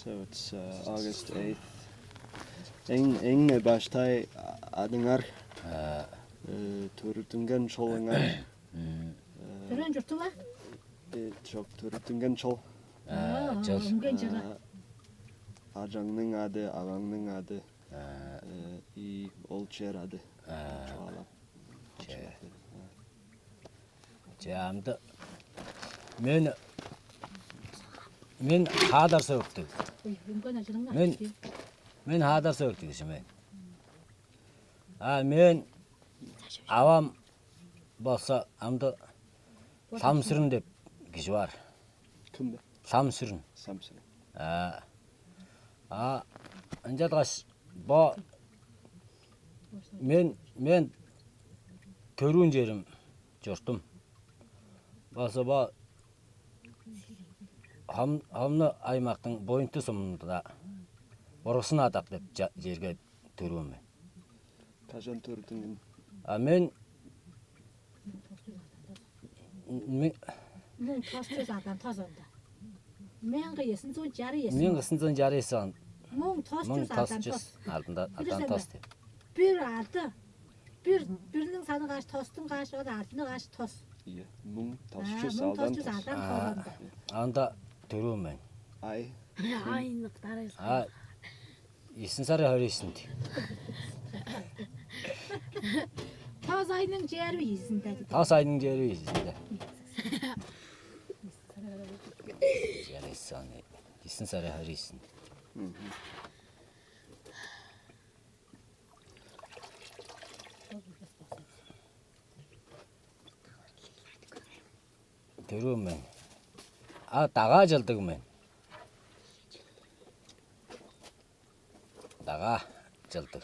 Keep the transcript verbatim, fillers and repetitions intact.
So it's uh, August eighth. Эң эң баштай адыңар, э, төрүттүнген шолуңар. Төрөөн чурту ба? Э, чок, төрүттүнген шол. Чыл. Үнген жылы. Ажаңның ады, агаңның ады. Э, и ол чер ады. Чугаалап. Че. Че, амды мен мен хаадар сөктүг. Үнген ажырыңна. Мен мен хаадар сөктүг кижи мен. А мен авам болса амды Самсырын деп кижи бар. Кимде? Самсырын. Самсырын. А а ынчалгаш бо мен мен төрүүн черим чуртум. База бо Хомну аймактың Боюнту сумунда Бургусын адак деп черге төрүүн мен. Кажан төрдүң? А мен мен Муң тос чүс алдан тос онда. Мең кыйысын зон чары ес. Мен кысын зон чары ес он. Муң тос Муң чүс тос алдан чүс тос. Алдында Билирсен алдан тос бе? Деп. Бир алды. Бир бирниң саны каш, тостуң каш, ол алтыны каш тос. Iya, mung А, тос жүз муң алдан тос жүз тос. Алдан А, тос онда. Анда төрүүн мен. Ай. Айннык тарайсың. А исин сары харыйсынды. Тос айның чери ийизинде. Тас айның жери ийизинде. Жарайсан. Исин сары харыйсын. Төрүүн мен. А дага жылдыг мен. Дага жылдыг.